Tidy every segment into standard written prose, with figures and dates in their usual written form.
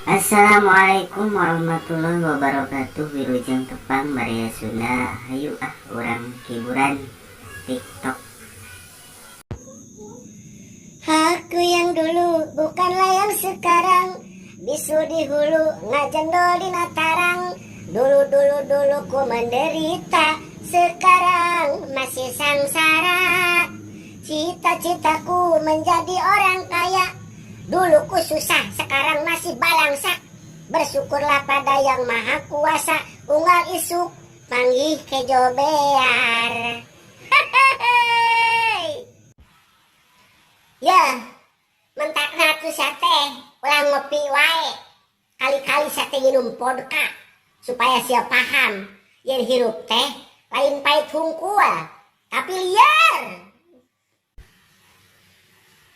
Assalamualaikum warahmatullahi wabarakatuh. Wilujeng tepang, Baraya Sunda. Hayu ah, urang hiburan TikTok. Aku yang dulu bukanlah yang sekarang. Bisu di hulu, ngajendol di natarang. Dulu dulu dulu ku menderita, sekarang masih sengsara. Cita-citaku menjadi orang kaya. Dulu ku susah, sekarang masih balangsak. Bersyukurlah pada Yang Maha Kuasa. Unggal isuk panggih kejo bear. Hehehe. Ya, mentakna tuh sate, ulah ngopi wae. Kali-kali sate minum vodka supaya sia paham yen hirup teh lain pahit hungkul, tapi liar.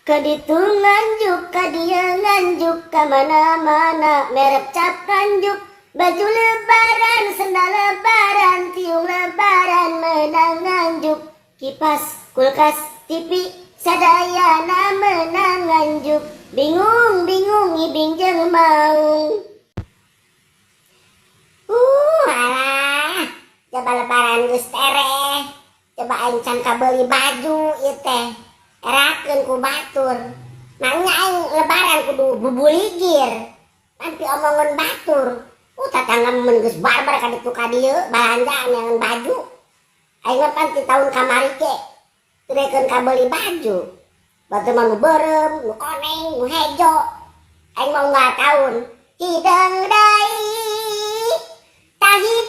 Kaditu Nganjuk, kadia Nganjuk, kamana-mana merek cap Nganjuk. Baju Lebaran, sendal Lebaran, tiung Lebaran menang Nganjuk. Kipas, kulkas, TV, sadayana menang Nganjuk. Bingung, bingung, ibing jeung maung. Alah, coba Lebaran geus tereh. Coba aing can kabeli baju ieu teh. Erakeun ku batur. Nanya aing Lebaran kudu bubuligir. Nanti omongan batur. Tatangga mun geus barbar ka ditu ka dieu balanjaan yang baju. Aing mah pan ti tahun kamari ge teu kabeli baju. Batur mah nu beureum, nu koneng, nu hejo. Aing mah unggal tahun. Hideung deui. Tah hideung.